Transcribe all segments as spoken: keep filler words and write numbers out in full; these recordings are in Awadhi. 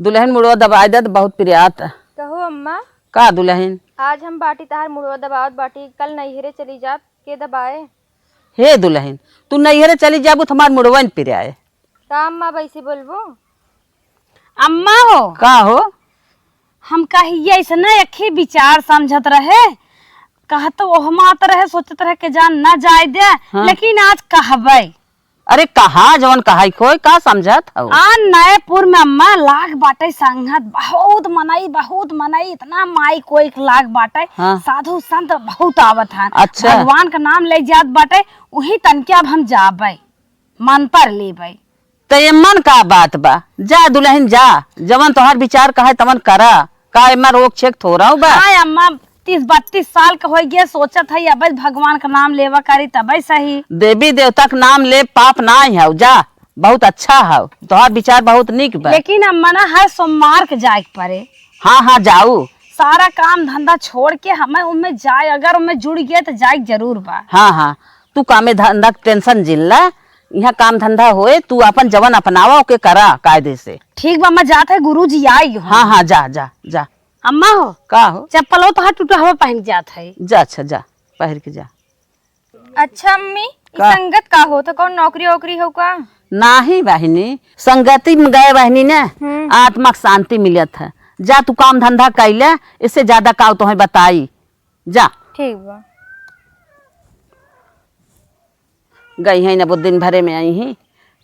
दुलहिन मुड़वा दबाइ दे त बहुत पिरात। कहो अम्मा। का दुलहिन? आज हम बाटी तहार मुड़वा दबावत बाटी, कल नैहरे चली जाब, के दबाए? हे दुलहिन, तू नैहरे चली जाबू त हमार मुड़वा न पिराए। का अम्मा अब ऐसे बोलबो? अम्मा हो। का हो? हम कहिए ऐसने एक ही विचार समझत रहे, कहत ओहमात रहे, सोचत रहे कि जान ना जाए दे, हाँ। लेकिन आज कहबे। अरे कहा जवन कहाई खोय, का समझत हौ? आ नएपुर में अम्मा लाग बाटे संगत, बहुत मनई, बहुत मनई, इतना माई कोई लाग बाटे, हाँ। साधु संत बहुत आवत हन। अच्छा। भगवान का नाम ले जात बाटे, उही तनके अब हम जाबे, मंतर लेबे। त एमन का बात बा? जा दुलहिन जा, जवन तोहार विचार कहे तवन करा। का एमा रोक छेक थोरउ बा? हाँ अम्मा, तीस बत्तीस साल के होइ गए, सोचत है अब भगवान का नाम लेवा करी तबे सही। देवी देवता के नाम ले पाप नाहीं हउ, जा, बहुत अच्छा हउ, तोहार विचार बहुत नीक बा। लेकिन अम्मा ना हर सोमवार के जाए के पड़े। हाँ, हाँ, जाऊ। सारा काम धंधा छोड़ के हमें उनमें जाए, अगर उनमें जुड़ गए त जाए के जरूर बा। हाँ, हाँ, तू कामे धंधा के tension जिन ला, यहाँ काम धंधा होए, तू अपन जवन अपनावा ओके करा कायदे से। ठीक बा, अम्मा जात है, गुरुजी आई हो। हाँ, हाँ, जा, जा, जा। अम्मा हो। का हो? चप्पलो तो हाथ टूटा हवा पहन के जात है। जा, अच्छा, जा, पहिर के जा। अच्छा अम्मी, ई का? संगत का हो? तो कौन नौकरी वोकरी हो का? नाही बहिनी, संगति में गए बहिनी ने, हम्म। आत्मा के शांति मिलत है। जा तू काम धंधा कैले, इससे ज्यादा का तोहे बताई। जा। ठीक बा। गई हैं न, वो दिन भरे में आई ही।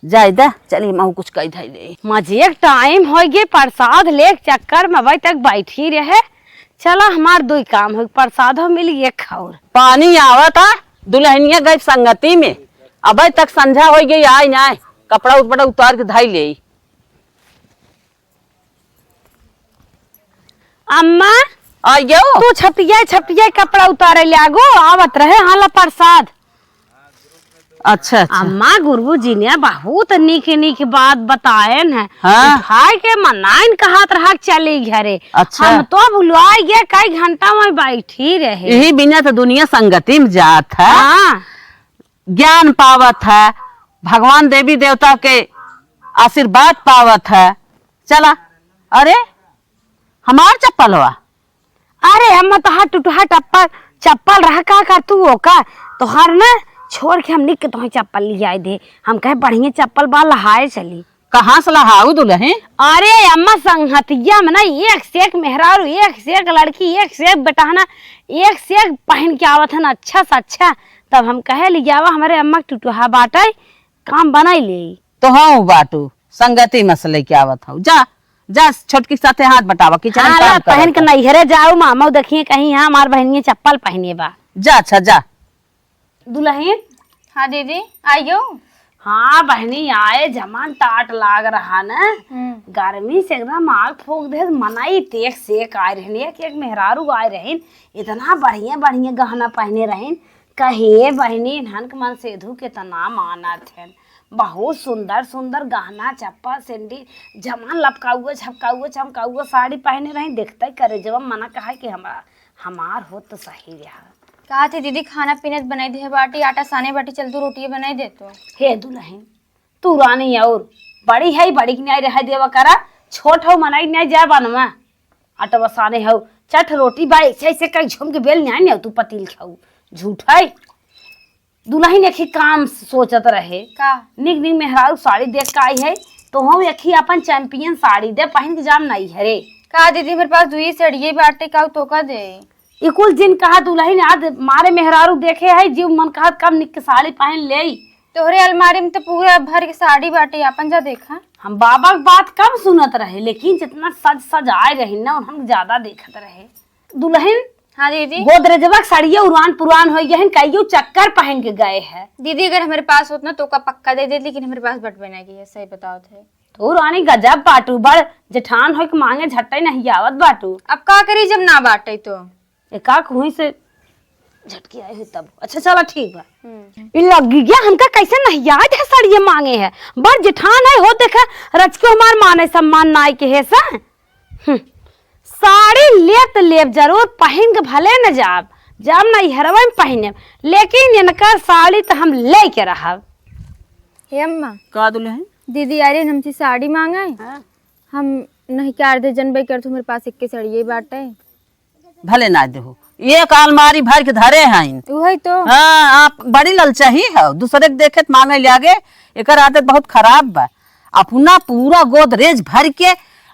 जाए दा, चली, महू कुछ कही धई ले। मजे एक टाइम होइ गए, प्रसाद लेके चक्कर में अबे तक बैठी रहे। चला, हमार दुई काम हो, प्रसाद हो मिल गए खाउर। पानी आवत है, दुलहनिया गई संगति में, अबे तक संझा होइ गई, आई ना, कपड़ा उपड़ा उतार के धई ले। अम्मा, आइयो। तू छपटिया छपटिया कपड़ा उतारे ले आगो, आवत रहे हाला प्रसाद। अच्छा, अच्छा। अम्मा, गुरुजी ने बहुत नीक नीक बात बताएन है। हाँ। उठाए के मनाइन कहत रहा चली घरे। अच्छा। हम तो भुलवाई गए, कई घंटा वहीं बैठी रहे। यही बिना तो दुनिया संगति में जात है। हाँ। ज्ञान पावत है, भगवान देवी देवता के आशीर्वाद पावत है। चला, अरे हमार चप्पल हुआ। अरे अम्मा, तोहार टुटहा टप्पल चप्पल रहा का कर तू ओका? तोहार ना छोड़ के हमनी के तोहे चप्पल लियाए दे। हम कहे बढ़िया चप्पल बा, लहाए चली। कहाँ से लहाऊ दुलहिन? अरे अम्मा, संगतिया में ना एक से एक मेहरारू, एक से एक लड़की, एक से एक बेटहना, एक से एक पहिन के आवत हन अच्छा से अच्छा। तब हम कहे लियावा हमरे अम्मा के टुटहा बाटे, काम बनाई ले। तो हाँ बाटू, संगति में से लेके आवत हऊ। जा, जा छोटकी के साथे हाथ बटावा, किचन में हाँ, काम ला, पहन के करत है। नैहरे जाऊ मामा, देखिए कहीं यहाँ हमार बहनिया चप्पल पहने बा। जा, अच्छा, जा। दुलहिन। हाँ दीदी, आइयो। हाँ बहनी, आए जमान टाट लाग रहा न। हम्म। गर्मी से एकदम आग फूक दे, मनई तेक सेक आए रहनी, एक, एक मेहरारू आए रहीन, इतना बढ़िया, बढ़िया गहना पहने रहीन। कहे बहनी, इन्हन के मन सेधू केतना मानत हन। बहुत सुंदर सुंदर गहना, चप्पल, सैंडल, जमान लपकाउआ, झपकाउआ, चमकाउआ साड़ी पहने रही, देखते करे जब मना कहा कि हमार, हमार होत तो सही रहा। का थी दीदी, खाना पीना त बनाई दे बाटी, आटा साने बाटी, चल तू रोटिए बनाई दे तो। हे दुलहिन, तू रानी और बड़ी है, बड़ी के न्याय रह देवा करा, छोट हो मनाई न्याय जाए बनवा। आटा साने हो, चट रोटी बा, ऐसे ऐसे कई झुम के बेल न्याय नहीं तू पतील खाऊ, झूठ है। दुलहिन एक ही काम सोचत रहे। का? निक निक मेहरारू साड़ी देख के आई है, तो हम एक ही अपन चैंपियन साड़ी दे पहन के जाम नैहरे। का दीदी, मेरे पास दुई साड़िए बाटे, का तो का दे? ई कुल जिन कहा दुलहिन, आज मारे मेहरारू देखे है, जीव मन कहा कम निक के साड़ी पहन ले। तोहरे अलमारी में तो पूरा भर के साड़ी बाटे, अपन जा देखा। हम बाबा के बात कम सुनत रहे, लेकिन जितना सज सज आए रही ना, हम ज्यादा देखत रहे। दुलहिन, हाँ दीदी। गोदरेजवा के साड़िया उरान पुरान हो गए हैं, कईयो चक्कर पहन के गए हैं। दीदी, अगर हमारे पास होत ना तो का पक्का दे देत, लेकिन हमारे पास बटवे ना गई है, सही बताओ थे। तो रानी गजब बाटू, बड़ जेठान हो के मांगे झट्टे नहीं आवत बाटू। अब का करी जब ना बाटे तो? एकाक हुई से झटके आए हुई तब। अच्छा चला ठीक बा। हम्म। ई लगी गया हमका कैसे नहीं याद है साड़िया मांगे है। बड़ जेठान है हो देखा रच के हमार मान है सम्मान नाई के है सा। हम्म, साड़ी लेब त लेब जरूर, पहिन के भले न जाब, जाब नैहरवा में पहिनेब, लेकिन इनकर साड़ी त हम लेके रहब। हे अम्मा। का दुलहिन? दीदी आ रही हमसे साड़ी मांगे। हाँ। हम नहीं, का दे, जनबे कर, तुम्हरे पास इक्के सड़िए बाटे। भले ना देहु, एक अलमारी भर के धरे हइन। उहइ तो। हाँ, आप बड़ी ललचाही हउ, दूसरे के देखे त माँगे लागे। एकर आदत बहुत खराब बा। अपना पूरा गोदरेज भर के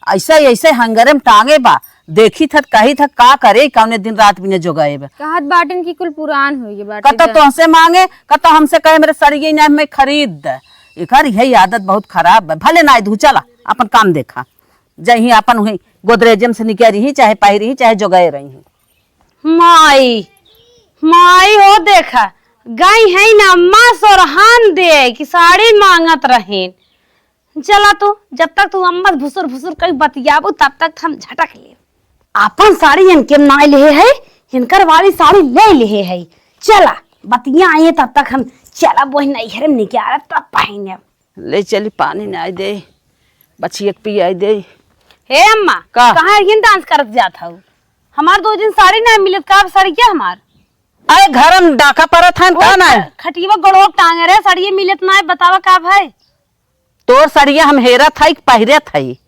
अइसे अइसे हंगरे में टाँगे बा। देखित ह त कहित ह का करे, कउने दिन रात बिने जोगाए बा। कहत बाटिन कि कुल पुरान होइ गए बाटे कतौ जा। तोहसे माँगे, कतौ हमसे कहे, "मेरे सड़िए ना, हमें खरीद दे।" एकर यही आदत बहुत खराब बा। भले ना देहु, चला अपन काम देखा। जइहीं अपन उहीं गोदरेजे में से निकरिहीं, चाहे पहिरिहीं, चाहे जोगाए रहिहीं। माई, माई हो देखा, गई है ना अम्मा सोरहान दे कि साड़ी माँगत रहीन। चला तू, जब तक तू अम्मा भुसुर भुसुर कई बतियाबू, तब तक हम झटक लेब। आपन साड़ी इनके नाई लिहे है, इनकर वाली साड़ी ले लिहे है। चला, बतिया आई है, तब तक हम चला वही नैहर में निकालब, तब पहिने। ले चली, पानी नाई दे, बछिया के पियाई दे। हे अम्मा, का? कहाँ इनके डांस करत जात हऊ? हमार दो दिन साड़ी नाई मिलत, का अब सड़िया हमार? अरे घर में डाका परत हन, का ना? खटिया गोड़वा टांगे रहे, सड़िया मिलत नाई, बतावा का भाई? तोर सड़िया हम हेरत हई कि पहिरत हई?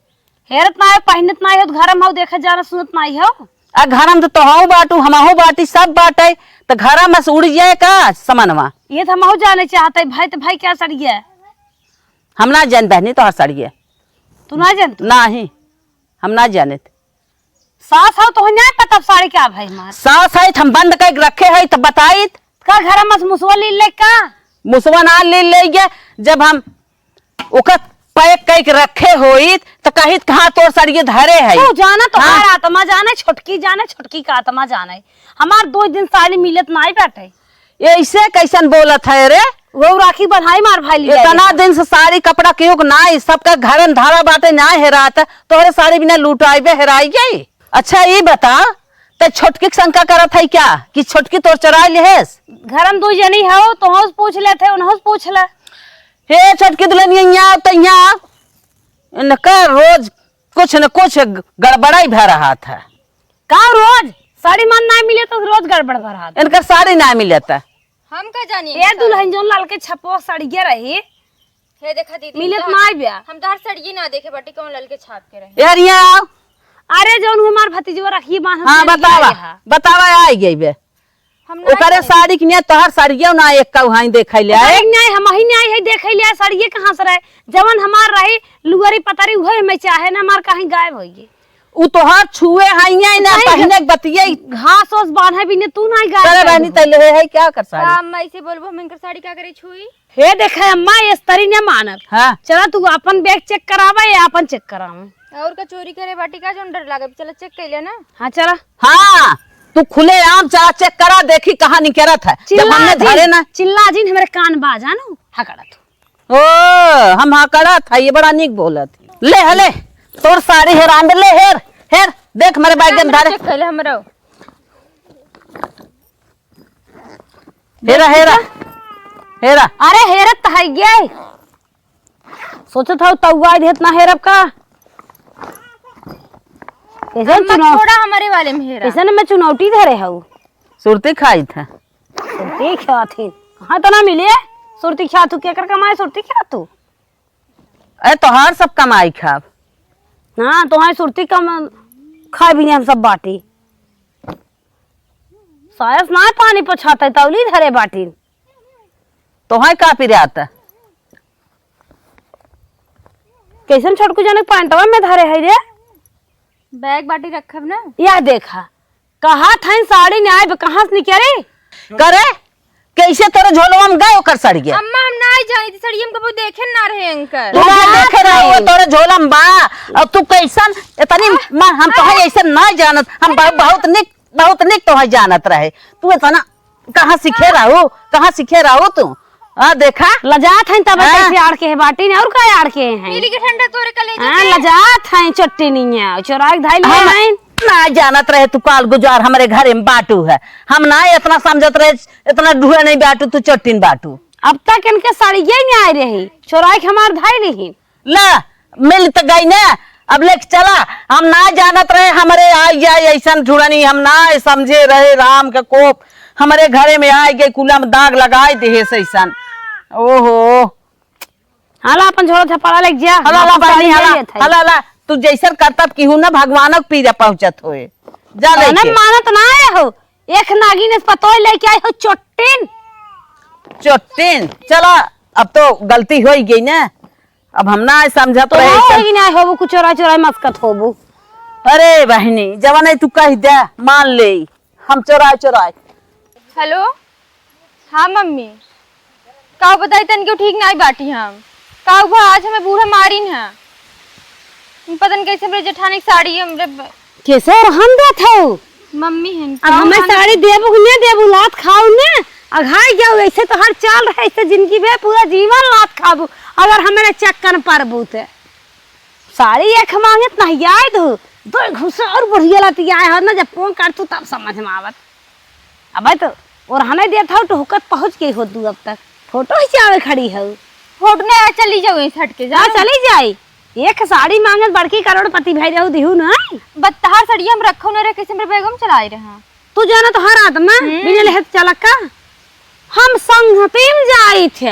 हेरत नाई, पहिनत नाई हो, घर में हो, देखे जाना सुनत नाई हो। आ घर में तो तोहू बाटू, हमहू बाटी, सब बाटे, त घर में से उड़ जाए का समनवा? ये तो हमहू जाने चाहते भाई, तो भाई क्या सड़िया? हम ना जान बहनी तोहर सड़िया। तू ना जान? नाही, हम ना जानित। सास हो तो ना पता साड़ी का भाई हमार। सास है त हम बंद करके रखे है त बताइत। का घर में से मुसवा ले ले का? मुसवा ना ले ले गए, जब हम ओकर पैक कइके रखे होइत, त कहित, "कहाँ तोर सड़िए धरे है?" तू जाना, तोहार हाँ? आत्मा जाने, छोटकी जाने, छोटकी का आत्मा जाने। हमार दो दिन साड़ी मिलत नाई बाटे। ऐसे कैसन बोलत है रे? वो राखी बंधाई मार भाई लिया इतना देता। दिन से साड़ी कपड़ा केहू के नाई, सबका घर में धारा बाटे, नाई हेरात, तोहरे साड़ी बिना लुटाइबे हेराई गई। अच्छा, ई बता, ते छोटकी के शंका करत है क्या कि छोटकी तोर चोराई लेहेस? घर में दो जनी हो, तोहस पूछ लेते, उनहस पूछ ले। हे छोटकी दुल्हनिया, यहाँ आओ तो यहाँ आओ। इनका रोज कुछ न कुछ गड़बड़ाई भा रहा था। का रोज? साड़ी मान ना मिले तो रोज गड़बड़ भा रहा था। इनका साड़ी ना मिले था। हम का जानी ए इनका। दुल्हन जौन लाल के छपवा सड़िया रही। हे देखा दीदी, मिलत हम तो ना आइब्या। हम तो हर सड़िए ना देखे बाटी, कौन लाल के छाप के रहे। यार, यहाँ आओ। अरे, जौन हमार भतीजवा रखिए बांधत हाँ, रहे, बतावा, लिया है। बतावा, आई गई बे। हम ना ओकरे जानी। साड़ी के निया तोहर साड़ियो ना एक का उहाई देखे ले आए। अरे, नहीं, हम ही नहीं है देखे ले आए, साड़िए कहाँ से रहे? जवन हमार रही, लुअरी पतरी, उहे हमें चाहे ना, हमार कहीं गायब होइए। उ तोहार छुए हइये ना, नहीं, पहिने के बतिये। घास ओस बांधे बिने तू नहीं गायब करे कर बहनी दू। तैले है, है क्या कर साड़ी? का अम्मा ऐसे बोलबो, हम इनकर साड़ी का करे छुई? हे देखे अम्मा, ये तरी ने मानब। हाँ। चला तू अपन बैग चेक करावा या अपन चेक करावा। और का चोरी करे बाटी का जोन डर लागे? चला चेक कर ले ना। हाँ, चला। हाँ, तू खुले आम चला चेक करा, देखी कहाँ निकरत है। जब चिल्ला हमने जिन, धरे ना। चिल्ला जिन हमरे कान बाजा नु, हकड़ा तू। ओ, हम हकड़त है, ये बड़ा नीक बोलत है। ले, हले, तोर साड़ी हेरान दे, ले, हेर, हेर, देख, हमरे बैग में धरे। चेक कर ले हमरो। हेरा, हेरा, हेरा। अरे, हेरत तो है ये। सोचत हौ, तौआ देत ना हेरब का? कैसे अम्मा, चुनौ-, थोड़ा हमरे वाले में हेरा। कैसे न मैं चुनौटी धरे हौ? सुरती खाई था। सुरती खात ही। कहाँ तो ना मिले? सुरती खात हूँ, केकर कमाए सुरती खात हूँ? अरे तोहार सब कमाई खाब। हाँ, तोहार सुरती कम खाए भी नहीं हम सब बाटी। सायस ना पानी पछाते तौली धरे बाटी। तोहार का पिरात? कैसन छोटकू जने पैंटवा में धरे है रे? बैग बाटी रखब ना। यह देखा, कहा था साड़ी नहीं आए, कहाँ से निकले? करे, कैसे तोरे झोलवा में गए ओकर सड़िया? अम्मा, हम नाई जानी थी सड़िया, हम कबो देखे ना रहे अंकल। तू ना लजात देखे रहे, वो है। तोरे झोला में बा। और तू कैसन इतनी आ, माँ, हम तो आ, है ऐसे ना जानत, हम अरे बहुत, बहुत निक, बहुत निक तो है जानत रहे। तू इतना कहाँ सीखे रहू, कहाँ सीखे रहू तू? आ देखा। लजात हैं तब हाँ। कैसे आड़ के है बाटी ने, और का आड़ के हैं? पीली के ठंडा तोरे कलेजे हाँ, के। लजात हैं चट्टी नहीं है, चोराई धाई ले हम हैं। ना जानत रहे तू काल गुजार हमरे घरे में बाटू है। हम ना इतना समझत रहे, इतना ढूढ़ा नहीं बाटू, तू चट्टिन बाटू। अब तक इनके साड़िये नहीं आए रही, चोराई के हमार धाई नहीं। ला, मिल त गई ना, अब लेके चला। हम ना जानत रहे हमरे आई जाए ऐसन ढूढ़नी, हम ना समझे रहे राम के कोप। हमरे घरे में आए गए, कुला में दाग लगाए देहे से ऐसन। ओहो। हाला अपन झोला झपाला लेके जा, हला, हला, वापस बहनी, साड़ी ले हला, लेत है। हला, हला। तू जैसन करता केहू ना भगवानक पीरा पहुँचत होए। जा तने लेके। मानत ना आए हो, एक नागिन से पतोय लेके आई हो चोट्टिन। चोट्टिन, चला, अब तो गलती होइ गई ना, अब हम ना समझत तो रहे हो चल। कि ना होबू, कुछ चोरा चोरा मस्कत होबू। अरे बहिनी, जवन है तू कह दे, मान ले, हम चोराए चोराए। हेलो, हाँ मम्मी, का बताई, तनिको ठीक नाई बाटी हम। का हुआ, आज हमें बूढ़ा मारिन है, पता नहीं कैसे हमरे जेठानी के साड़ी हमरे ब- कैसे और हम देत हऊ? मम्मी हैं, अब का हमें हम साड़ी देबू कि नहीं देबू, लात खाऊ ने, अघाई जाऊ, ऐसे तो हर चाल रहे, ऐसे जिंदगी भर पूरा जीवन लात खाबू, अगर हमारे चक्कर में पड़बू ते। साड़ी एक मांगे त नहीं आए दू, दो घुसा और बढ़िया लाती आए हो ना, जब फोन कर तू तब समझ में आवत। अबे तो और हमें देत हऊ, टोहकत पहुँच गई हो तू अब तक। फोटो खिंचावे खड़ी हऊ। फोटो नहीं, आ, चली जाओ, यहीं से हट के जा। हाँ, चली जाई। एक साड़ी मांगत बड़की करोड़पति भाई रहू दिहू ना। बत्तहार सड़िया हम रखो न रहे, कैसे मेरे बैग में चलाए रहे। तू जाना तो हर आदमा हम्म। बिना लेहे चला का? हम संगति में जाई थे।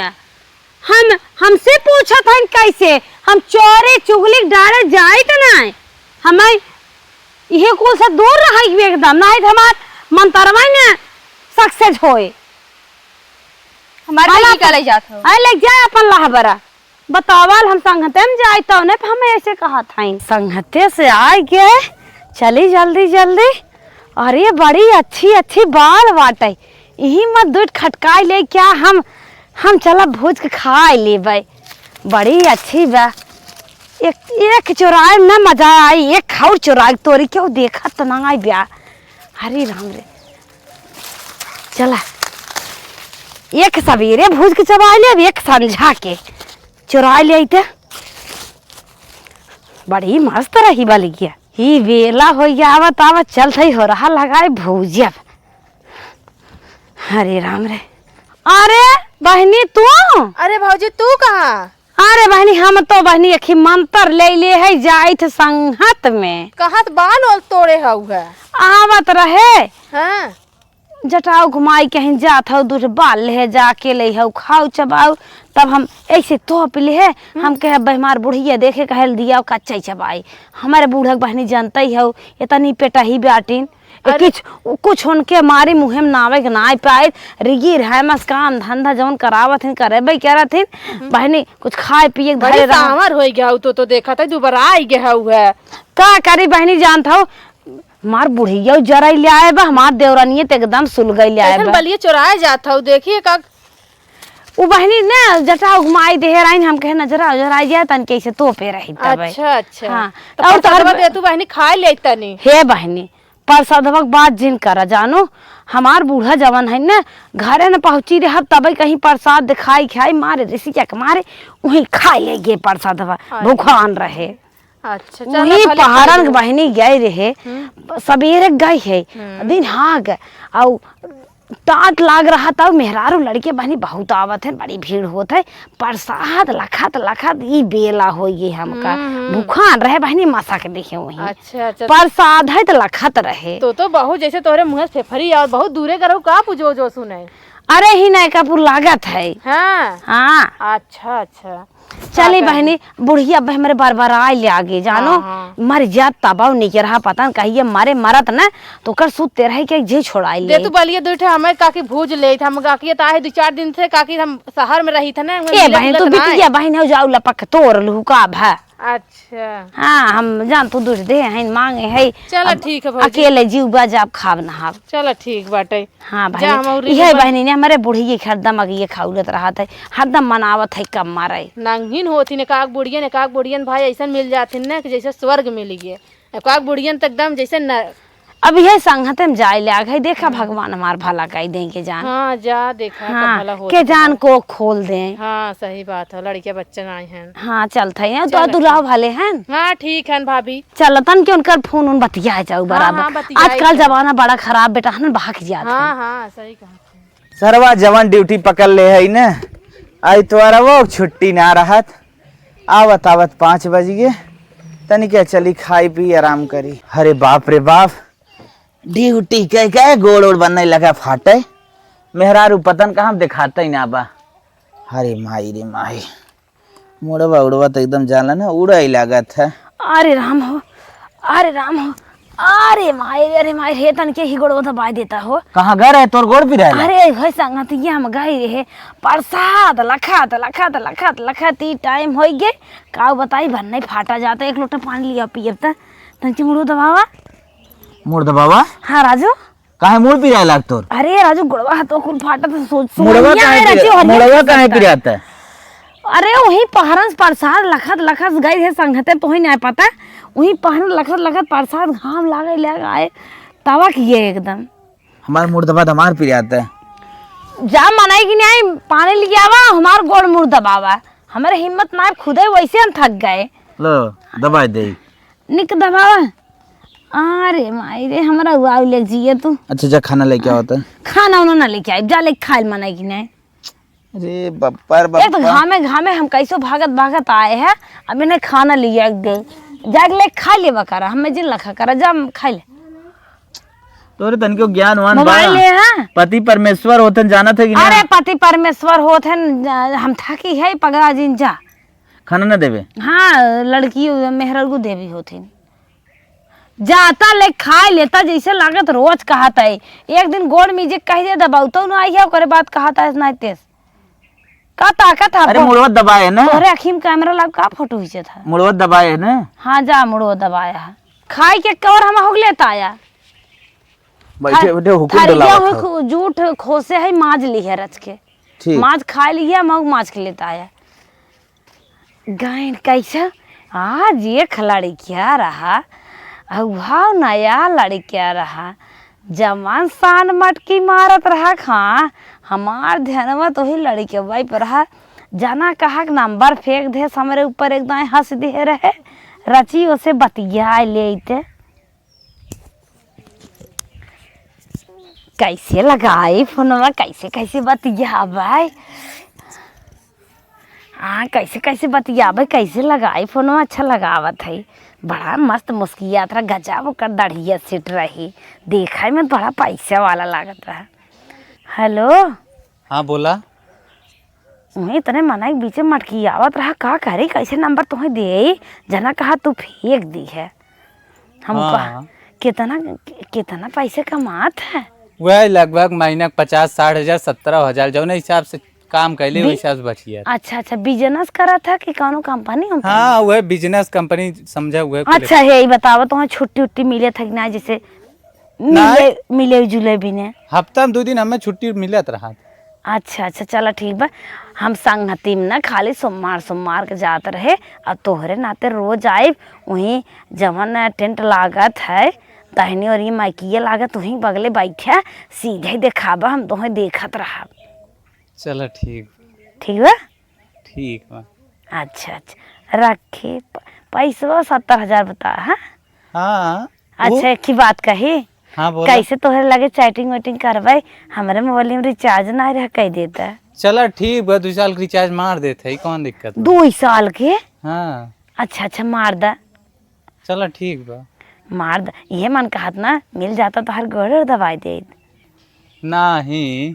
हम, हमसे पूछत हन कैसे? हम चोरी चुगली डारे जाइत नाय। हमें इहे कुल से दूर रहे एकदम, नाहीं तो हमार मंतरवा न success होए। हमार भला बेटी का ले जात हो? अरे ले जाए अपन लहबरा। बतावल हम संगते में जाई तो ने हम ऐसे कहत हई। संगते से आए के चली जल्दी जल्दी। अरे बड़ी अच्छी अच्छी बाल बाटे। इही मत दुट खटकाई ले क्या हम, हम चला भूज के खाई लेबै। बड़ी अच्छी बा। एक, एक चोराए में ना मजा आई, एक खाउर चोराए तोरी क्यों देखत ना आई ब्या। हरे राम रे। चला। एक सबेरे भूज के चबाई लेब, एक संझा के चोराए ले आइते। बड़ी मस्त रही बलिया। ई बेला होइया, आवत आवत चल थई हो रहा लगाए भूजब। हरे राम रे। अरे बहिनी तू? अरे भौजी तू कहाँ? अरे बहिनी हम तो बहिनी एक ही मंतर ले ले है जाइत संगत में। कहत बाल ओल तोड़े हऊ है। आवत रहे। हाँ। जटाऊ घुमाई कहीं जात हऊ, दूर बाल ले जाके ले हऊ, खाऊ चबाऊ, तब हम ऐसे तोप ले है, हम कहे, "अब हमार बुढ़िया देखे, कहे, दिया कच्चा ही चबाई।" हमारे बूढ़क बहिनी जानते ही हऊ, इतनी पेटही बाटिन। ए, अरे। कुछ, कुछ उनके मारे मुँहे में नावे के नाय पाए, रिगी रहे मस काम धंधा जौन करावत हैं, करेबे करत हैं। बहिनी, कुछ खाए पिए के बड़ी धरे रहा। सांवर होइ गया हऊ, तो, तो देखत है, दुबारा आई गया हऊ है। का करी बहिनी, जानत हऊ, हमार बुढ़िया जराई ले आए बा, हमार देवरानिये त एकदम सुलगई ले आए कैसन बा। बलिए चोराए जात हऊ, देखिए का। उ बहिनी ना जटा उगमाई देहे रहिन, हम कहे नजरा उजरा जाए तन कैसे तो पे रही तब। अच्छा, अच्छा। हाँ। तो और तोहर प्रसादवा दे तू बहिनी खाए ले तनी। हे बहिनी, प्रसादवा के बात जिन करा जानो, हमार बूढ़ा जवन है ना, घरे न पहुँची रहब तबे कहीं प्रसाद दिखाई खाई मारे रिसिया के मारे, वहीं खाए ले गे प्रसादवा, अरे। भूखान रहे। अच्छा, चला वही भले पहाड़न खाई के लो। बहिनी गए रहे, हम्म। सबेरे गई है, हम्म। दिन हाँ गए, आउ टाट लाग रहा था, मेहरारू लड़के बहिनी बहुत आवत है, बड़ी भीड़ होत है, प्रसाद लखत लखत ई बेला हो गई हमका, हम्म, हम्म। भूखान रहे बहिनी मसा के देखे वहीं। अच्छा, अच्छा। प्रसाद है तो लखत रहे। तो, तो बहुत जैसे तोहरे मुँह से फेफरी और बहुत दूरे करो का पूजो जो सुने। अरे ही नयका पुर लागत है। हाँ। हाँ। अच्छा, अच्छा। चली का बहिनी, बुढ़िया अब हमरे बरबराए लागे, जानो, हाँ, हाँ। मर जात तबाऊ नहीं रहा, पता न कहिए मरे मरत न, तो ओकर सूत तेरह के जे छोड़ाई दे ले। तू बलिए दुइ ठे हमें काकी भूज ले, हम काकी त आहे दो चार दिन से काकी हम शहर में रही थे ना, ए मिलत बहिन, तू जुलत ना बिटिया है। बहिन हो, जाऊ लपक तोर लुका भा। अच्छा। हाँ, हम जान तू दूध दे हैं, मांगे है। चला अब ठीक है भौजी। अकेले जीव बा जाब खाब नहाब। चला ठीक बाटे। हाँ जा, बहिनी, हम और इहे रिबन बहिनी ने हमरे बुढ़िया के हरदम अगिए खौलत रहत है, हरदम मनावत है कम मारे। नंगिन होती ने काक बुढ़ियन, काक बुढ़ियन भाई ऐसन मिल जाथिन ना कि जैसे स्वर्ग मिल गए। अब काक बुढ़ियन त एकदम जैसे न अब इहे संगते में जाए लाग है, देखा हम्म। भगवान हमार भला कई दें के जान। हाँ, जा देखा हाँ, कब भला होत के जान बा। को खोल दें। हाँ, सही बात है, लड़के बच्चे ना आए हैं। हाँ, चलत है, तो चल दुलाव ठीक। भले हैं। हाँ, ठीक है भाभी। चलतन के उनकर फोन उन बतिया जाऊ हाँ, बराबर। हाँ, बतियाई आजकल जाऊ। जमाना बड़ा खराब, बेटा, हन बहक जात हाँ, है। हाँ, सही कहा। सरवा जवन ड्यूटी पकड़ ले है न, आई तोरवो छुट्टी ना रहत। आवत आवत पाँच बज गए, तनिके चली खाई पी आराम करी। अरे बाप रे बाप, ड्यूटी कह कह गोड़ ओड़ बनने लगा फाटे। मेहरारू पतन का हम दिखाते ही ना बा। अरे माई रे माई। मुड़वा उड़वा त एकदम जानला ना, उड़ाई लागत है। अरे राम हो, अरे राम हो, अरे माई रे, अरे माई रे, तनके ही गोड़वा दबाइ देता हो। कहाँ गए रहे, तोर गोड़ पिराए ला? अरे भाई संगतिया, हम गए रहे परसाद लखत लखत लखत लखत ई टाइम होइ गे। का बताई, भर नहीं फाटा जाता। एक लोटा पानी लिया पियब त। तनके मुड़ो दबावा। मुड़ दबावा? हाँ राजू। काहे मुड़ पिराए लाग तोर? अरे राजू, गोड़वा हाथ कुल फाटत है, सोच, मुड़वा सोनिया काहे है पिरा-, राजू, हरियर मुड़वा काहे पिराता है? अरे वही पहरन परसाद लखत लखत गई है संगते, तोही नहीं पता। वही पहरन लखत लखत परसाद घाम लागे लग आए, तवा किए एकदम। हमार मुड़ दबा, हमार पिराता है। जा मनई कि नहीं, पानी लियावा, हमार गोड़ मुड़ दबावा। हमारे हिम्मत ना, खुदे वैसे हम थक गए। लो, दबाइ दे। निक दबावा। अरे माई रे, हमरा उआउ लेके जिए तू। अच्छा, जा खाना लेके आओ तो। खाना उना ना लेके आई, जा लेके खाइल मना कि नहीं। अरे बप्पा रे एक तो बप्पा। घामे घामे हम कैसो भागत भागत आए हैं, अब इन्हें खाना लिया के दे, जाके लेके खा लेवा करा, हमें जिन लखा करा, जा खा ले। तोरे तनिको ज्ञान वान बा? मोबाइल है, हाँ? पति परमेश्वर होतन, जानत है कि अरे ना? पति परमेश्वर होतन, हम थकी है पगला जिन जा। खाना ना देवे? हाँ, लड़की मेहररू देवी होथिन। जाता ले खाए लेता, जैसे लागत रोज कहत है। एक दिन गोड़ में जे कह दे दबाऊ तो ना आई है, ओकरे बाद कहत है ना तेस। का ताकत है अरे आपको? मुड़वा दबाए है ना? तोहरे आँखी में कैमरा लाग का फोटो खींचत है? मुड़वा दबाए है ना? हाँ जा मुड़वा दबाया है। खाए के कवर हम हो लेता आया। बैठे बैठे हुकुम थरिया डोलावत हुई है। खु-, जूठ खोसे है, माज ली है रच के। ठीक। माज खा लिया, मग माज के लेता आया। गायन कैसा? आज एक लड़किया रहा, अउहा नया लड़किया रहा, जवान सान मटकी मारत रहा। हाँ, हमार ध्यानवा तो ही लड़किया पर रहा। जाना कहा के नंबर फेंक दे, हमरे ऊपर एकदम हँस दे रहे, रची ओसे बतिया लेते। कैसे लगाई फोनवा, कैसे, कैसे बतियाबै? हाँ, कैसे, कैसे बतियाबै, कैसे लगाई फोनवा? अच्छा लगावत है, बड़ा मस्त मुस्कियात रहा, गजब ओकर दढ़िया सेट रही, देखै में बड़ा पैसा वाला लागत रहा। हेलो। हाँ, बोला। उहें इतने मनई के बीचे मटकियावत रहा, का करी, कैसे नंबर तोहे देई, जना कहा तू फेंक दी है। हम हाँ। कहा, कितना, कितना पैसे कमात है? वह लगभग महीना के पचास, साठ हजार, सत्तर हजार, जौने हिसाब से काम कैले, वही बि-, हिसाब से बचिया। अच्छा, अच्छा, business करत है कि कौनो company वंपनी? हाँ, वह business company समझा, वह कुल। अच्छा, हे, ई बतावा, तोहे छुट्टी उट्टी मिले था कि ना, जैसे ना। मिले, मिले जुले भी ने? हफ्ता में दो दिन हमें छुट्टी मिलत रहा। अच्छा, अच्छा, चला ठीक बा। हम संगति में ना खाली सोमवार, सोमवार के जात रहे, अब तोहरे नाते रोज आइब। वहीं जवन tent लागत है, दाहिनी ओर ये माइकिया लागत, वहीं बगले बैठे, सीधे देखाबा, हम तोहे देखत रहब। चला ठीक। ठीक बा? ठीक बा। अच्छा, अच्छा, रखे प-, पैसवा सत्तर हजार बता, हाँ? हाँ, अच्छा, वो एक ही बात कही। हाँ, बोला। कैसे तोहरे लगे chatting वेटिंग करबै? हमरे मोबाइल में recharge ना रह, कह देता। चला ठीक बा, दो साल के recharge मार देते हैं, कौन दिक्कत बा? दो साल के? हाँ। अच्छा, अच्छा, मार दा। चला ठीक बा। मार दा, ये मन कहत ना, मिल जाता तो हर गोड़ दबाई देत। नाही,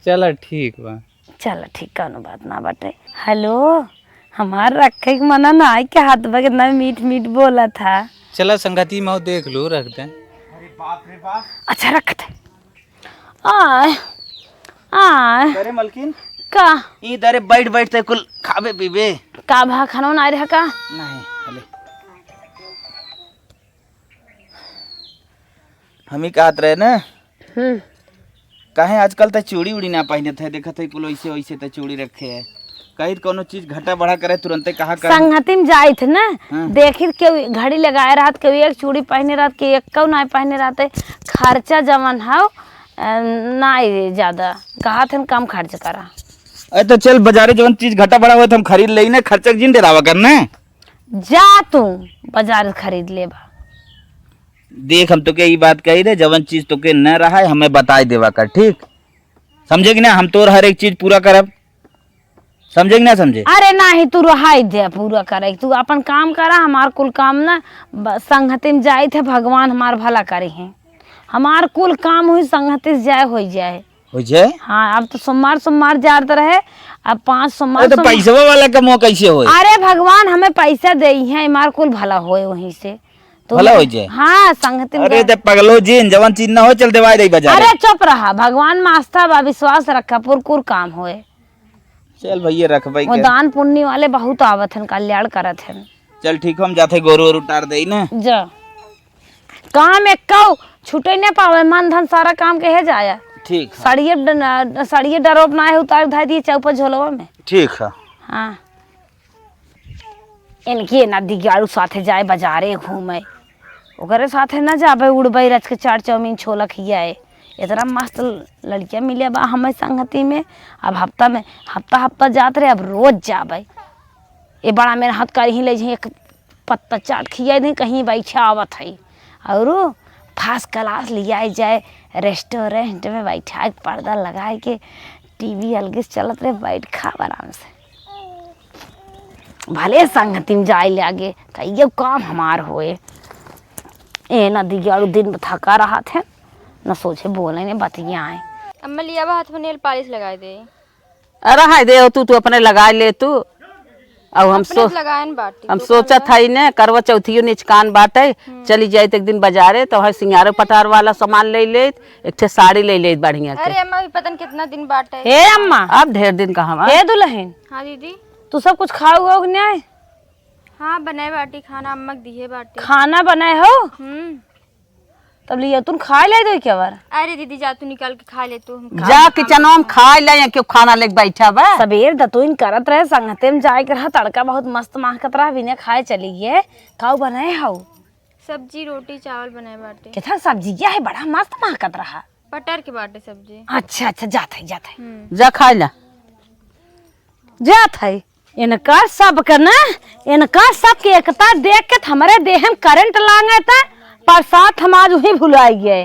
चला ठीक बा। चला ठीक, कौनो बात ना बाटे। हेलो, हमार रखे के मना ना आई, के हाथ बा कितना मीठ मीठ बोला था। चला संगति में देख लो, रख दे। अच्छा रख दे। आय, आय। अरे मलकिन। का? ई दरे बैठ बैठ ते कुल खाबे पीबे। का भा खाना ना रहा का? नहीं, हले। हम ही कहत रहे ना। हम्म। काहे आजकल त चूड़ी उड़ी ना पहिनत है, देखत है कुल ऐसे वैसे त चूड़ी रखे है। कहीं त कौनो चीज घटा बढ़ा करे तुरंते कहा कर। संगति में जाइत ना, हाँ। देखित केहू घड़ी लगाए रहत, केहू एक चूड़ी पहिने रहत, केहू एक्कौ ना पहिने रहत, खर्चा जवन हौ, अ, ना ज्यादा, कहत हन कम खर्च करा। अरे त चल बाजारे जवन चीज घटा बढ़ा होत हम खरीद लेई ना, खर्चा के जिन डरावा कर ना। जा तू बाजार खरीद लेबा। देख, हम तोके ई बात कही दे, जवन चीज तोके न रहा है, हमें बताई देवा कर, ठीक? समझे कि ना? हम तोर हर एक चीज पूरा करब, समझे कि ना समझे? अरे नाही, तू रहाई दे पूरा करे, तू अपन काम करा, हमार कुल काम ना ब-, संगति में जाइत है, भगवान हमार भला करे हैं, हमार कुल काम हुई संगति से जाए, होई जाए। होइ जाए? हाँ, अब तो सोमवार, सोमवार जात रहे, अब पाँच सौ अरे, तो मार सौ पैसवा वाला कमवा कैसे होए? अरे, भगवान हमें पैसा देइहैं, हमार कुल भला होए वहीं से। तो भला मैं होई जे? हाँ, संगति में अरे, जा- ते पगलो जिन, जवन चीज ना होए, चल देवाई देई बाजार। अरे, चुप रहा, भगवान में आस्था बा, विश्वास रखा, पुरकुर काम होए। चल भैया, रख भाई वो के। दान पुण्य वाले बहुत आवत हन, कल्याण करत हन। चल ठीक, हम जाते गोरू वोरू उतार देई ना। जा। काम एक्कौ छूटे न पावे, मन धन सारा काम के है जाया। ठीक है। साड़िए ड-, साड़िए डरोप ना है, उतार धाई दिए चौपा झोलवा में। ठीक है। हाँ। इनकी ना दिगाड़ू साथे जाए बाजारे घूमे, ओकरे साथे ना जाबे, उड़बे रच के चाट चाउमीन छोला खियाए। इतना मस्त लड़किया मिले बा हमें संगति में। अब हफ्ता में, हफ्ता हफ्ता जात रहे, अब रोज जाबे। ये बड़ा मेहनत करी ही ले जी, एक पत्ता चाट खियाई दे, कहीं बैठा आवत है। और फर्स्ट क्लास लियाई जाए, रेस्टोरेंट में बैठा के पर्दा लगाए के टीवी अलगे से चलत रहे, बैठ खाब आराम से। भले संगति में जाए लागे, तो ये काम हमार होए। ए ना दिगाड़ू दिन में थका रहत है, न सोचे बोले, न बतियाए। अम्मा लिया बा हाथ में नेल पालिश लगाए दे। अरे हाय दे, तू, तू अपने लगाए ले तू। अब हम अपने सो-, लगाए न बाटी, हम तू सोचत काम हई ने, करवा चौथियो निचकान बाटे, हम्म। चली जाइत एक दिन बाजारे, तो है सिंगारो पटार वाला सामान ले लेत, एक ठे साड़ी ले लेत बढ़िया के। अरे अम्मा, अभी पता न कितना दिन बाटे। हे अम्मा। अब ढेर दिन कहाँ बा? हे दुल्हन। हाँ दीदी। तू सब कुछ खाऊ हो कि नहीं? हाँ, बनाए बाटी खाना, अम्मा के दिए बाटे। खाना बनाए हो? हम्म। तब लिया तुम खा ले दो क्या बार? अरे दीदी, जा तू निकाल के खा ले तू, हम खा जा हम किचनवा में खा ले, या क्यों खाना लेके बैठा बा? सबेर दतुइन करत रहे, संगते में जाए के रहा, तड़का बहुत मस्त महकत रहा, बिना खाए चली गए। काऊ बनाए हऊ? सब्जी, रोटी, चावल बनाए बाटे। कितना सब्जी क्या है, बड़ा मस्त महकत रहा। पटर के बाटे सब्जी। अच्छा, अच्छा, जात है, जात है। हम्म। जा खा ले। जात है। इनकर सबके ना, इनकर सबके एकता देख के त हमरे देह में करंट लागे त, प्रसाद हम आज वहीं भुलाई गए।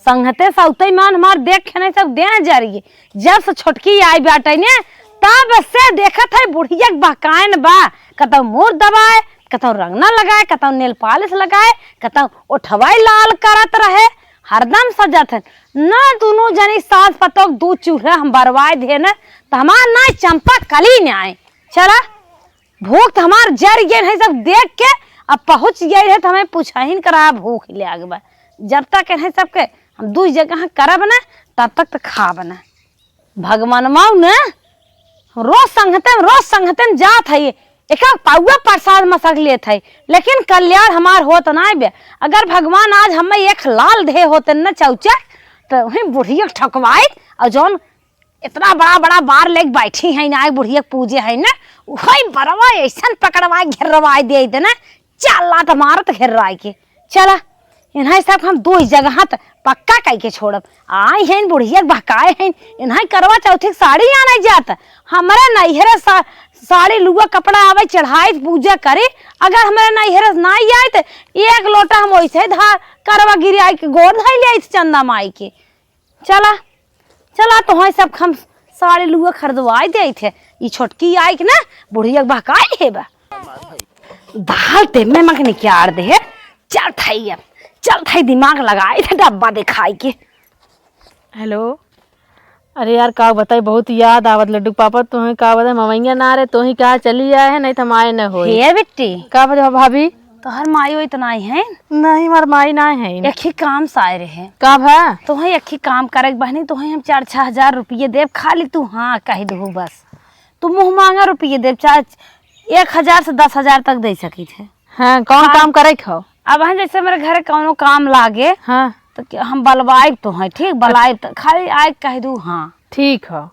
संगते सौते मान हमार देख के नहीं सब देह जरिए। जब से छोटकी आई बाटे ने, तब से देखत है बुढ़िया के बहकायन बा, कतौ मुड़ दबाए, कतौ रंगना लगाए, कतौ नेल पालिश लगाए, कतौ ओठवाई लाल करत रहे, हरदम सजत है। ना दुनों जनी सास पतोह दू चूल्हा हम बरवाए दे न, त हमार ना चंपा कली न आए। चला, भूख त हमार जर गए है सब देख के, अब पहुँच गए है त हमें पूछहिन करा भूख लाग बा। जब तक है सबके हम दू जगह करब ना, तब तक त खाब ना। भगवानवा न रोज संगते में, रोज संगते में जात है, एक एक पाउआ प्रसाद मसक लेत है, लेकिन कल्याण हमार होत ना बे। अगर भगवान आज हमें एक लाल दे होते न चौचा, तो वही बुढ़िया ठकवाई और जौन इतना बड़ा बड़ा बार लेके बैठी है ना, बुढ़िया के पूजे है ना, वही बरवा ऐसन पकड़वाए, घेरवाए दे दे ना, चला त मारत घेरवाए के। चला, इन्हें सब हम दो ही जगह त पक्का कई के छोड़ब। आई हैं बुढ़िया के बहकाए हैं, इन्हें करवा चौथी के साड़ी आने जात। हमरे नैहरे सा-, साड़ी लुआ कपड़ा आवे चढ़ाई पूजा करे, अगर हमरे नैहरे से ना आए त एक लोटा हम वैसे ही धार करवा गिराई के गोड़ धई ले आई चंदा माई के। चला, चला, तोहई सब हम साड़ी लुआ खरीदवाई देइत है। ई छोटकी आई के ना, बुढ़िया के बहकाई है बा। दाल ते में मखनी क्यार दे है। चल थाई अब, चल थाई दिमाग लगाई थे डब्बा दिखाई के। हेलो, अरे यार, का बताई, बहुत याद आवत लड्डू पापा, तोहे का बताई, ममैया ना रहे, तोही कहा चली आए है, नहीं तो हम आए न होई। हे बिट्टी। का बताई भाभी? तोहर माई ओई त नाई है? नहीं, हमार माई ना है। एक ही काम से आए रहे। का भा? तोहे एक ही काम करे के बहनी, तोहे हम चार छह हजार रुपये देब, खाली तू हाँ कह दहू बस। तू मुँह मांगा रुपये देब, चाहे एक हजार से दस हजार तक दे सकी थे। हाँ, कौन हाँ। काम करे के हो? अब हम जैसे मेरे घरे कौनो काम लागे, हाँ। तो क्या हम बलवाइब तोहे, ठीक? बलवाइब तो खाली आए कह दू हाँ। ठीक हो।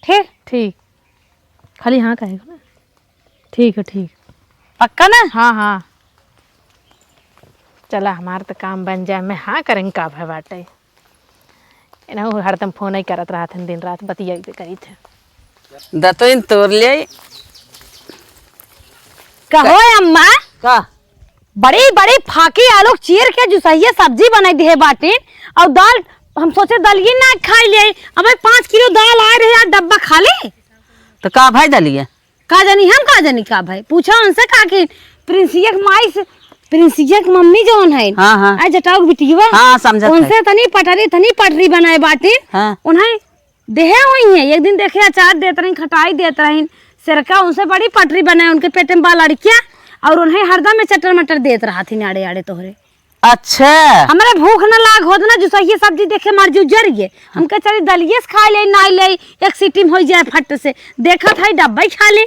ठीक? ठीक। खाली हाँ कहे के ना। ठीक है, ठीक। पक्का ना? हाँ, हाँ। चला, हमार तो काम बन जाए, मैं हाँ करें का भय बाटे। एनहु हरदम फोन ही करत रहत हन, दिन रात बतियाइबे करी थे। दतोइन तोड़ ले। कहो अम्मा। का? बड़ी बड़ी फाकी आलू चीर के जुसहिए सब्जी बनाई दिहे बाटिन, और दाल हम सोचे दलिए ना खाई ले। अबे पाँच किलो दाल आए रहे यार, डब्बा खाली। तो का भाई दलिए? का जानी हम, का जानी का भाई, पूछा उनसे का कि प्रिंसिया के माई से, प्रिंसिया के मम्मी जौन है, हाँ, हाँ। आ जटाऊ के बिटिया, हाँ, समझत है। उनसे तनी पटरी, तनी पटरी बनाए बाटिन, हाँ। उन्हें देहे हुई है, एक दिन देखे अचार देत रही, खटाई देत रही, सेरका उनसे बड़ी पटरी बने, उनके पेटे में बा लड़किया, और उन्हें हरदम में चटर मटर देत रहा थी आड़े आड़े तोहरे। अच्छा। हमरे भूख न लाग होत ना, जो सही सब्जी देखे मार जो जर गए। हमके चली दलिये से खा ले, ना ले, एक सीटी में हो जाए फट से। देखत है डब्बा ही खाली।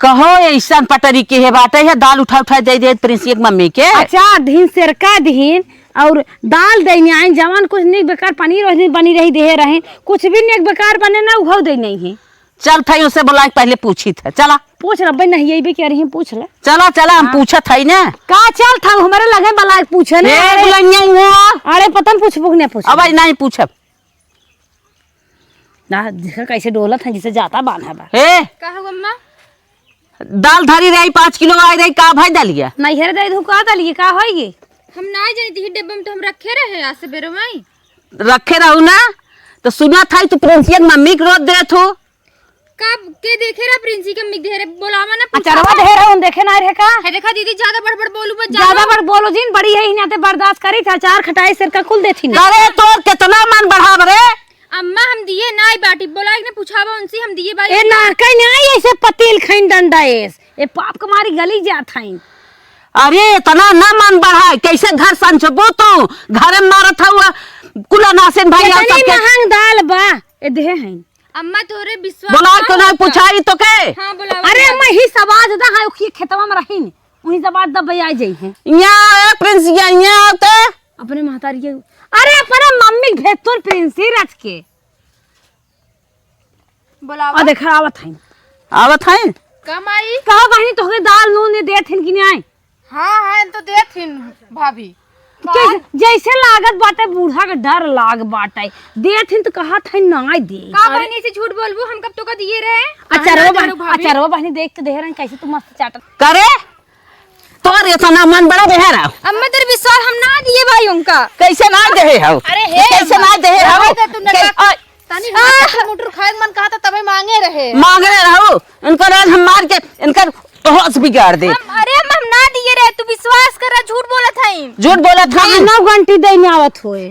कहो, ऐसन पटरी के है बाटे है, दाल उठा उठा दे दे प्रिंसिया के मम्मी के। अच्छा, दिन सेरका दिन और दाल देने आइन, जवान कुछ नहीं, बेकार पनीर वही बनी रही देहे रहे, कुछ भी नहीं बेकार बने ना, उहो दे नहीं है। चल थाई, उसे बुला के पहले पूछी था, चला। पूछ रब्बे नहीं, यही भी कह रही, पूछ ले। चला, चला, हम हाँ। पूछत हई ना। का चल था, हमारे लगे बुला के पूछे ना। ए, अरे, बुलाइया हुआ। अरे, पता नहीं पूछबू कि नहीं पूछबू। अब आज नहीं पूछब। ना, देखा कैसे डोलत है, जिसे जाता बांधा बा। ए, का हो अम्मा? दाल धरी रही, पाँच किलो आई रही, का भाई दलिया? नैहर दे दू, का दलिया, का होई गे? हम ना जानी थी, डब्बा में तो हम रखे रहे आज से बेरो माई। रखे रहू ना, तो सुना था तू प्रिंसिया के मम्मी के रोज देत हो। का के देखे रहा प्रिंसी के मम्मी के देहे रहे, बोलावा ना, अचरवा पूछावा। देहे रहा, उन देखे ना रहे का? है देखा दीदी, ज्यादा बड़ बड़ बोलू मत, ज्यादा जानो। बड़ बोलो जिन, बड़ी है, इन्हें ते बर्दाश्त करी था, चार खटाई सिर का कुल देथी ना। अरे तोर कितना मन बढ़ाव रे। अम्मा हम दिए नाई बाटी, बोला एक ने पूछावा उनसे, हम दिए बाई ए ना। ना, कहीं नहीं ऐसे पतील खइन डंडा एस। ए पाप के मारी गली जात हइन। अरे इतना ना मन बढ़ाए, कैसे घर संचबो तू? घर में मारत हुआ कुला नासिन भैया कितनी सबके। महंग दाल बा, ए देहे हइन। अम्मा तोरे विश्वास बोला ना तो ना होता। पूछाई तो के? हाँ, बोलावा, अरे बोलावा। अम्मा ही सवाद दा है, उखी खेतवा में रहीन, वही सवाद दा भैया जाई है। यहाँ ए प्रिंस, यहाँ, यहाँ आते। अपने महतारी के, अरे अपने मम्मी के भेज तोर प्रिंसी रच के। बोलावा। आ देख, आवत हइन। आवत हइन? का माई? कहो बहिनी, तोहके दाल नून ने देत हिन कि नाई? हाँ, हाँ, तो देत हिन भाभी। के, जैसे लागत बाटे, बूढ़ा के डर लाग बाटे। देत हिन तो कहत हइन नाई दे। का बहिनी से झूठ बोलबू? हम कब तोका दिए रहे? अचारवा अचारवा बहिनी, बहिनी, भाभी। अचारवा बहिनी देख के देहे रहन, कैसे तू मस्त चाटत। करे? तोर इतना मन बड़ा बेहारा। अम्मा, तोर विश्वास हम ना दिए भाई उनका। कैसे ना देहे हो? अरे हे कैसे अम्मा। ना देहे हो? अरे तू कै-, नटक-, आ, तनी आ, मुटर, मुटर खाए के मन कहा था, तबे मांगे रहे। मांगे रहो। उनको आज हम मार के इनकर होश बिगाड़ दे। हम, अरे अम्मा, हम ना दिए रहे, तू विश्वास कर, झूठ बोलत हई। झूठ बोलत हई। नौ घंटी दे में आवत होए।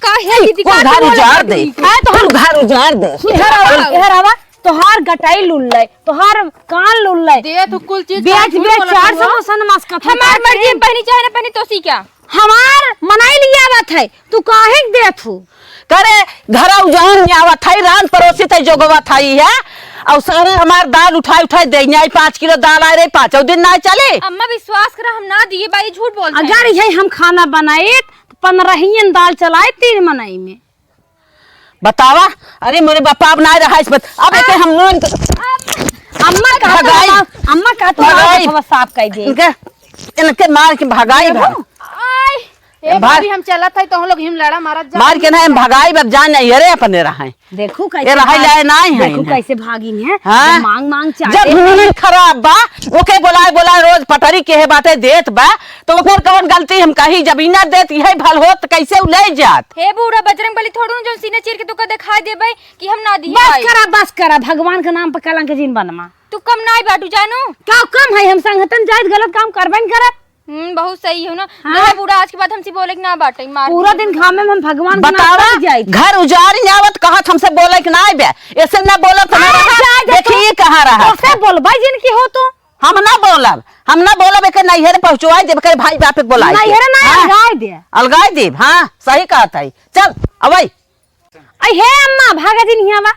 काहे ए, दीदी, कुल का घर बोलत उजाड़ दे। हई? हाँ, तो कुल घर उजाड़ दे। इधर आवा, इधर आवा। तोहार गटाई लुल्ले, तोहार कान लुल्ले। दे तू कुल चीज बेच, काहे झूठ बेच, बोलत चार हई? समोसा नमस्कार। हमार मर्जी, हम पहनी चाहे ना पहनी, तोसी क्या? हमार मनाई लिया आवत है, तू काहे के देत हू? करे घर उजाड़ में आवत है, रान परोसी तय जोगवत है, है? और सारे हमार दाल उठाई उठाई दे, आई पाँच किलो दाल आए रही, पाँचों दिन ना चले। अम्मा विश्वास करा, हम ना दिए बाई, झूठ बोलत है। अगर यही हम खाना बनाए, तो पन्द्रहियन दाल चलाए तीन मनई में। बतावा, अरे मोरे बापा अब ना रहा इस पर, अब एके हम नोन के अम्मा कहा तो भगाई। अम्मा, अम्मा कहा तो भगाई। बाबा साफ कह दे। इनके, इनके मार के भगाई भाग। आय, ए भाग। भाभी, हम चलत है तो हम लोग हिम लड़ा मारत जा। मार के ना हम भगाई, अब जान नहीं, अरे अपने रहा है। देखू ये कैसे रहा भाग-, जाए ना ही है देखू इन्हें। कैसे भागिन है। हाँ। जब मांग मांग चाटे जब हैं। मूड खराब बा, ओके बोलाए बोलाए रोज पटरी के है बाटे देत बा, तो ओकर कौन गलती हम कही? जब इना देत यही भल होत तो कैसे उ ले जात? हे बूढ़ा बजरंग बली थोड़ू जो सीना चीर के तोका दिखाई देबे कि हम ना दिए बस भाई। करा, बस करा, भगवान के नाम पर कलंक जिन बनमा। तू कम नाई बाटू जानू। का कम है? हम संगतन जाइत गलत काम करबे न करब। हम्म, बहुत सही हो ना। हाँ। देख बूढ़ा, आज के बाद हमसे बोले के ना बाटे, मार पूरा दिए दिन बूढ़ा। घामे में हम भगवान के नाम बतावा, पर जाइत। घर उजाड़ आवत कहत हमसे बोले के ना आइबे। ऐसे ना बोलत ना हाँ, रहा। जाए दे देखी तू। ये कहाँ रहा। ओसे बोलबे जिन की हो तू। हम ना बोलब, हम ना बोलब, एके नैहरे पहुँचवाई देब, एके भाई बाप के बोलाई देब। नैहरे ना हाँ। अलगाई दे। अलगाई देब, हाँ, सही कहत है। चल, अबई। अई हे अम्मा, भागा जिन हियाँ बा।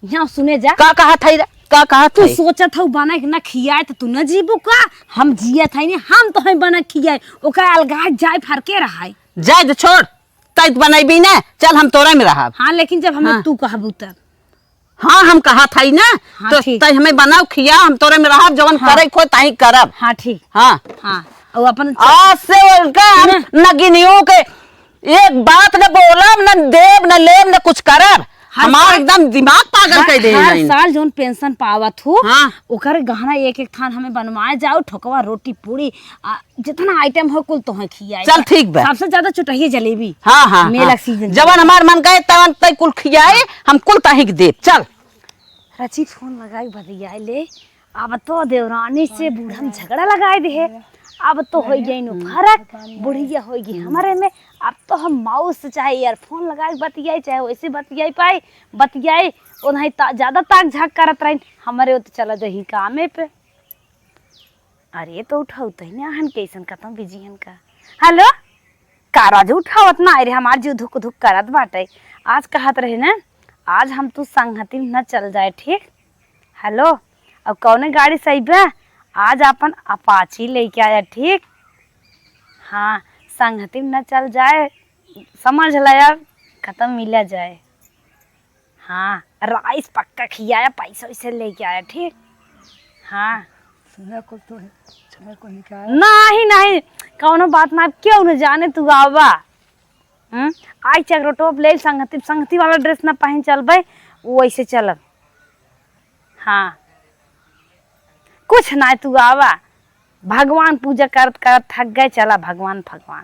हियाँ सुने जा। का कहत है रे? का कहत तू है? सोचत हऊ बना के ना खियाए त तू ना जीबू का? हम जियत है नी, हम तो है बना के खियाए। ओका अलगाए जाए फरके रहाए। जाए दे, छोड़। तै त बनैबी ना, चल हम तोरा में रहब। हाँ, लेकिन जब हमें हाँ। तू कहबू तब। हाँ, हम कहत हई ना, हाँ, तो ठीक। तै हमें बनाओ, खिया, हम तोरे में रहब, जवन हाँ। करे को ताही करब। हाँ, ठीक। हाँ। हाँ, और अपन आज से उनका हम ना। नगिनियों के एक बात न बोलब, न देब, न लेब, न कुछ करब। हर हमार साल, एकदम दिमाग पागल हर, कर दे हर हैं। साल जौन पेंशन पावत हो, हाँ। ओकर गहना एक एक थान हमें बनवाए जाओ, ठोकवा, रोटी, पूरी, आ, जितना आइटम हो कुल तोहे खियाए। चल ठीक बा। सबसे ज्यादा चुटहिए जलेबी। हाँ, हाँ, मेला हाँ। सीजन जवन हमार मन कहे तवन तै कुल खियाए, हम कुल तहिक देब। चल। रची फोन लगाई बतियाए ले। अब तो देवरानी से बूढ़ा में झगड़ा लगाए दे है। अब तो होइ गई नु फरक, बुढ़िया होइ गई हमरे में। अब तो हम माउस से चाहे ईयरफोन लगाए बतियाई, चाहे वैसे बतियाई पाई, बतियाई, ओनही ता-, ज्यादा ताक झाक करत रही, हमरे वो तो चला जाही कामे पे। अरे तो उठाऊ तही ना हन, कैसन कतम बिजी हन का। हेलो, का राजू उठावत ना रे, हमार जीव धुक धुक करत बाटे। आज कहत रहे ना, आज हम तू संगति में न चल जाए, ठीक? हेलो, अब कौने गाड़ी से अइबे? आज आपन अपाची लेके आया, ठीक? हाँ, संगति में न चल जाए, समझ ला यार, कतम मिला जाए। हाँ, राइस पक्का खियाया, पैसा वैसे लेके आया, ठीक? हाँ। सुना कुछ तो है, सुना कुछ निकाल। नहीं, नहीं, कौनो बात ना, क्यों न जाने तू आवा। हम्म? आई चक्र टोप ले संगति, संगति वाला ड्रेस ना पहन चलबे, वो ऐसे चलब। हाँ। कुछ ना, तू आवा। भगवान पूजा करत करत थक गए, चला भगवान, भगवान।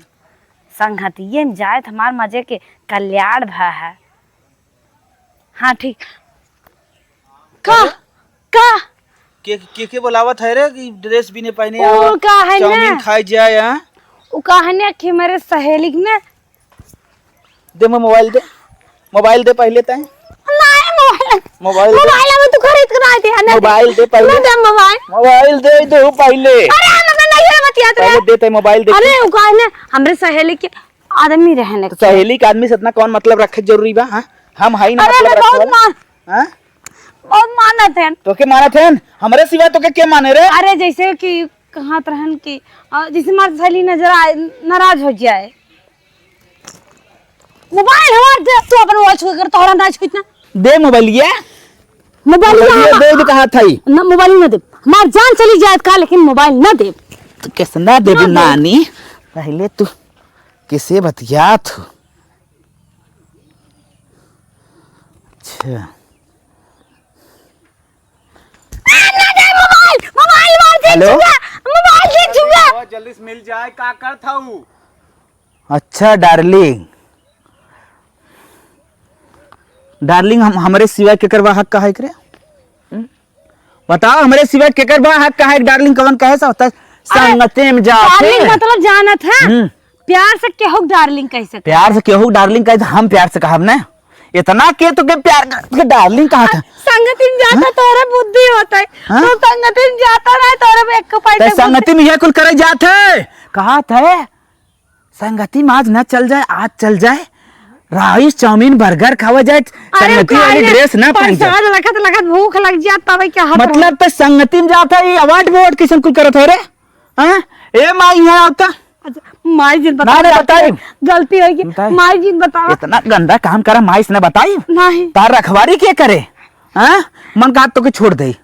संगतिये में जाए त हमार मजे के कल्याण भा है। हाँ, ठीक। का? अरे? का? के, के, के बोलावत है रे कि ड्रेस भी नहीं पहने वो आवा, का है ना? चाउमीन खाए जाए, हाँ? वो का है ना कि हमारे सहेली के ना। दे मैं मोबाइल दे, मोबाइल दे पहले तय। नहीं मोबाइल। मोबाइल दे। मोबाइल हमें तू खरीद के ना दे, ना दे। मोबाइल दे पहले। ना दे मोबाइल। मोबाइल दे दो पहले। अरे हम अपने नहीं बतियात रहे। पहले दे तय मोबाइल दे। अरे वो का है ना, हमरे सहेली के आदमी रहने तो के। सहेली के आदमी से इतना कौन मतलब रखे जरूरी बा, हाँ? हम हाई ना अरे, मतलब मैं रखे बहुत वाला। मान-, हाँ? बहुत मानत हैं। तो के मानत हैं? हमरे सिवा तो के, के माने रे? अरे, जैसे कि कहत रहन कि, अ, जैसे हमार सहेली नजर आए, नाराज हो जाए। मोबाइल हमार दे, तू अपन मोबाइल छुए कर, तोहरा ना छुइत ना। दे मोबाइल ये। मोबाइल मोबाइल ये ना। दे, दे कहा था ही। ना, मोबाइल ना दे। हमार जान चली जाए का, लेकिन मोबाइल ना दे। तो कैसे ना देबू ना दे। नानी? पहले तू किसे बतियात हो? अच्छा। आ, ना दे मोबाइल, मोबाइल मार दे हेलो? छुआ, मोबाइल दे छुआ। जल्दी से मिल जाए, का करत हऊ? अच्छा डार्लिंग, डार्लिंग हम, हमरे सिवाय केकर बा हक कहा एकरे? हम्म? बताओ, हमरे सिवाय केकर बा हक कहा एक डार्लिंग कवन कहे सा होता है? अरे, संगते में जाते डार्लिंग हैं। मतलब जानत है? हम्म। प्यार से केहू डार्लिंग कह सकते। प्यार से केहू डार्लिंग कहे तो हम प्यार से कहब ना। इतना के तो के प्यार के डार्लिंग कहा था? संगति में जाता हाँ? तोरे बुद्धि होता है। हाँ? तो संगति में जाता रहे तोरे में एक पैसा ते संगति में यह कुल करे जात है। कहा था संगति में आज न चल जाए, आज चल जाए। राइस, चाउमीन, बर्गर खावा जाए, अरे संगति वाली काहे? ड्रेस ना पहन जाए। परसाद लखत लखत भूख लग जात, तबे क्या हाथ मतलब रहा? तो संगति में जात है, ये अवार्ड बोर्ड किसन कुल करत हो रे? हाँ? ए माई, यहाँ आवता। अच्छा, माई जी ने ना, बताओ, ना, गलती बताई। हो-, गलती होई कि बताई। माई जी ने बताओ। इतना गंदा काम करा, माई से ना बताई। नहीं। तार रखवारी के करे? हाँ? मन का हाथ तो के छोड़ दे।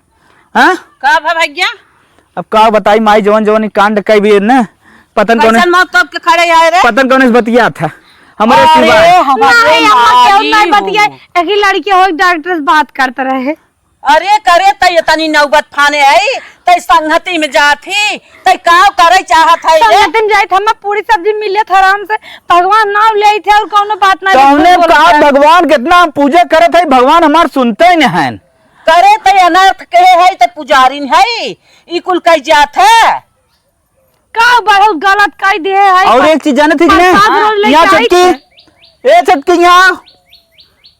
हाँ? का भा भैया? अब का बताई माई, जवन जवन ई कांड कई भी है ना, पतन कौन कैसन मौत कब के खड़े आए रे? पतन कौन इस बतिया था? हमारे अरे, सिवा। हमारे नहीं, अम्मा, केहू माई नहीं हो। बतिया। एक ही लड़की हो, डॉक्टर से बात करते रहे। अरे करे तै इतनी नौबत फाने है, तै संगति में जात ही, तै काव करे चाहत है रे? संगति में जाइत, हमें पूरी सब्जी मिले थे आराम से, भगवान नाम ले थे और कौनो बात ना कौने बोलत का है। भगवान कितना हम पूजा करत है, भगवान हमार सुनते ही नहीं हैं। करे तै अनर्थ के है, तै पुजारिन है, ई कुल कह जात है। का बढ़ल गलत कह दे है, और एक चीज जानत ही कि नहीं? प्रसाद रोज लेके यहाँ आई छोटकी, थे। ए छोटकी यहाँ।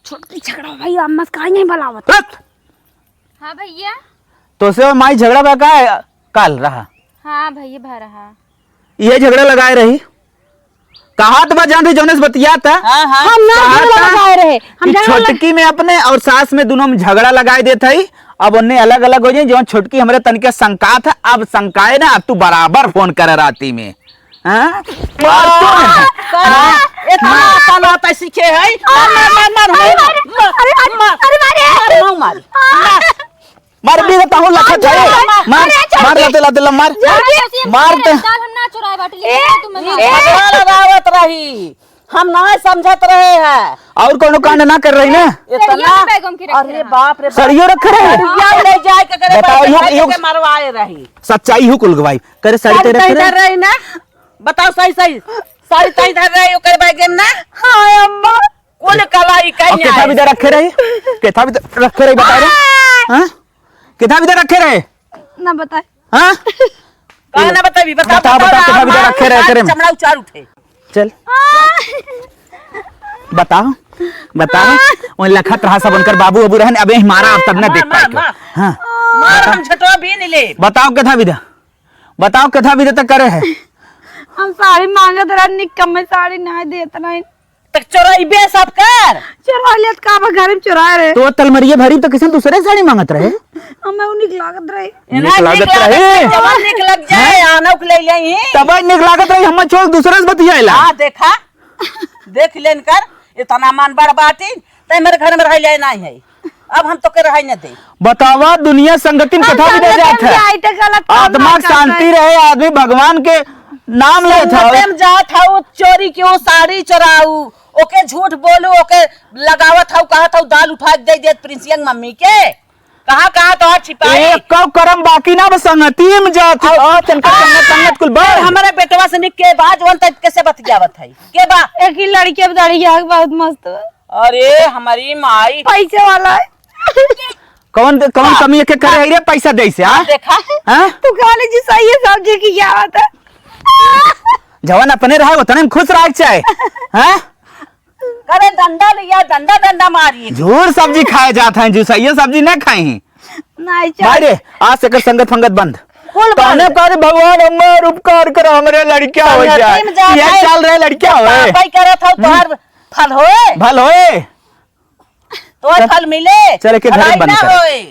छोटकी झगड़ा भाई, अम्मा से काहे नहीं बुलावत? हट। हाँ भैया। तो से माई झगड़ा बा का काल रहा? हाँ भैया, भा रहा। ये झगड़ा लगाए रही। कहा तो बा जानते जौने से बतियात है। हाँ, हाँ। हम ना कहा झगड़ा था लगाए रहे। हम कि झगड़ा लग- छोटकी में अपने और सास में दोनों में झगड़ा लगाए देत है। अब उन्हें अलग अलग हो जाए, जौन छोटकी हमरे तनिके संकात है, अब संकाए ना, अब तू बराबर फोन करे राती में। हाँ? मार तो है। करे, इतना तना तै सीखे है। मार, मार, मार, मार, अरे, मार, अरे, अरे, मार, अरे, मारे। मार, मार, मार। मार। मार भी रहता हूँ, लखत है। मार, मार, अरे, मार, छोड़ दे। लाते, लाते, ला, मार। छोड़ दे। मार तो। दाल हम ना चुराए बाटी, ए, लेकिन तुम ए। झगड़ा लगावत रही, हम ना समझत रहे हैं। और कोनो कांड ना कर रही ना? इतना, सड़िया में बैगम की रखे अरे रहा। बाप रे बाप। सड़ियो रखे रहे? सड़िया ले जाए के करे बताओ, बैगम यो, भाई यो के मरवाए रही। सच्चाई हो कुल गवाही। करे साड़ी साड़ी तेरे तई रखे धर रहे? रही ना? बताओ सही सही। साड़ी तई धर रही, ओकर बैगम ना? हाँ अम्मा। कुल कलाई कहीं और कितना आए। भी दे रखे रहे? कितना भी दे रखे रहे, बता रहे? हाँ। हाँ? कितना भी दे रखे रहे? ना बताए। हाँ? कहा ना बताबी, बताओ, बताओ, बताओ, बताओ, केतना बिदा रखे रहे तेरे में। चमड़ा उचार उठे। चल। बताओ, बताओ। उन लखत रहा सब उनकर बाबू अबू रहन, अबे हमारा अब तब ना मार, देख पाए मार, क्यों? मार। हाँ। मार, हम झटवा भी नहीं ले। बताओ केथा बिदा, बताओ केथा बिदा तक करे है। हम साड़ी मांगत रहन, निकम्मे साड़ी ना देत रहन। तक चोराइबे सब कर। चोरा लेत का बा, घर में चोरा रहे। तो तलमरिये भरी तो किसन दूसरे साड़ी मांगत रहे? हमें वो निक लागत रहे। निक लागत रहे। जवन निक लग जाए, हैं? आनौक ले ले ही। तब निक लागत रहे, हम छोड़ दूसरे से बतियाएला। हाँ, देखा, देख लेन कर, इतना मन बड़ बाटी, तै मेरे घर में रह ले नहीं है। अब हम तो के रहाई न दे। बतावा, दुनिया संगति में हम कथा भी दे संगति जात में है। जाए तो गलत काम आत्मा ना के शांति करते। रहे, आदमी भगवान के नाम लेत है। संगति में जात है, वो चोरी के, वो साड़ी चोराऊ, ओके झूठ बोलू, ओके लगावत हऊ, कहत हऊ दाल उठा के दे देत प्रिंसिया के मम्मी के। कहाँ, कहाँ तो छिपाई? एक कौ करम बाकी ना, बस संगति में जात हऊ। आ, तनका संगत, संगत कुल बड़। हमारे बेटवा से निक के बाज वन तक कैसे बतियावत है? के बा? एक ही लड़की अब दाढ़ी के आग बहुत मस्त बा। अरे हमारी माई। पैसे वाला है। कौन, कौन हाँ। कमी के करे है रे पैसा दे से, हाँ? देखा? हाँ? तू खा ले जी, सही है, सब्जी की क्या बात है? जवन अपने रहे, उतने में खुश रहे के चाहे। हाँ? करे डंडा लिया, डंडा, डंडा मारी। झूर सब्जी खाए जात हैं, जो सही सब्जी ना खाए हैं। नहीं, चल। भाई रे, आज से कर संगत फंगत बंद। कुल तने बंद। कह दे, "भगवान हमार उपकार करो, हमरे लड़किया हो संगति जाए।" में जात ये है। चाल रहे लड़किया तो होए। पापा ही करत हऊ, हम्म। तोहार फल होए। भल होए। तोहार चल। फल मिले। चल, एक एक घरे भलाई बंद ना कर। होए।